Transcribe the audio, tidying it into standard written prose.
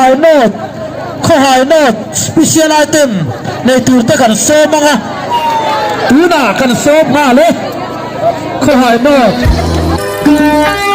Khawhai Note, Khawhai Note Special Item nei tur te kan sawm ang a, tunah kan sawm nghal e, Khawhai Note.